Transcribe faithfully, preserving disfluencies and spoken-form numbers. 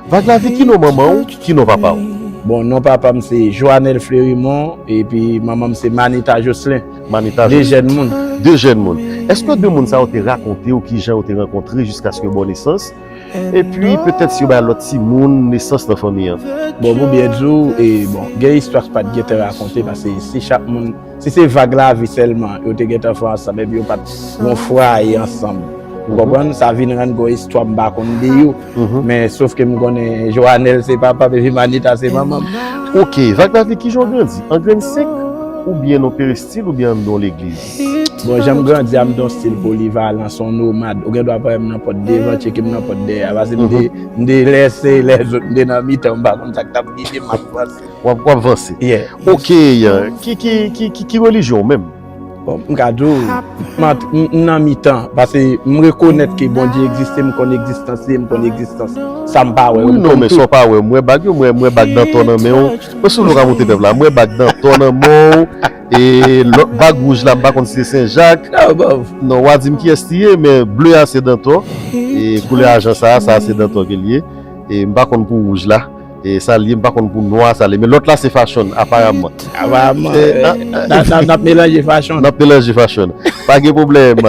Vag Lavi, ki non manman w, ki non papa w? Bon, non papa m se Joanel Fleurimond, epi manman m se Manita Jocelyn. Manita De Jocelyn. Jèn moun. De jèn moun. Èske de moun sa yo te rakonte w kijan yo te rankontre jiskaske w ba w nesans? Epi, petèt si yo bay lòt timoun nesans nan fanmi an? Bon, pou byen di w, e, bon, gen istwa k pa t gentan rakonte, paske si chak moun, si se Vag Lavi sèlman, yo te gentan fè ansanm, epi yo pa t gon fwaye ansanm. Ou konprann? Sa vin rann gon istwa m pa konn de yo. Men sof ke m konnen Joanel se papa m, epi Manita se manman m. Ok, Vag Lavi, kijan w grandi? An grenn senk? Oubyen nan peristil, oubyen anndan legliz? Bon, jan m grandi a, m t yon stil polivalan, se yon nomad. Ou gen dwa pa wè m nan pòt devan, tcheke m nan pòt dèyè a. Paske m te, m te lèse lèzòt, m te nan mitan, m pa konn sa k t ap rive, m ap vanse. W ap, w ap vanse. Yeah. Ok, ki, ki, ki, ki, ki relijyon w menm? Bon, m ka di w, m ant-, m, m nan mitan, paske m rekonèt ke Bondye egziste, m konn egzistans li, m konn egzistans sa m pa wè. Wi, m non, konn men tout. Sa w pa wè, m wè bag yo, m wè, m wè bag Dantò nan men w. Mwen sou nou ka monte pèp la, m wè bag Dantò nan men w. E lòt bag wouj la, m pa konn si se Sen Jak. Non, bòf. Non, w a di m kiyès li ye, men ble a se Dantò. E koulè ajan sa a, sa a se Dantò ke l ye. E m pa konn pou wouj la. E sa l ye, m pa konn pou nwa sa l ye. Men lòt la se fashion, aparamman. Aparamman, eh, eh, ah, ah, n ap, n ap, n ap melanje fashion. N ap melanje fashion. Pa gen pwoblèm.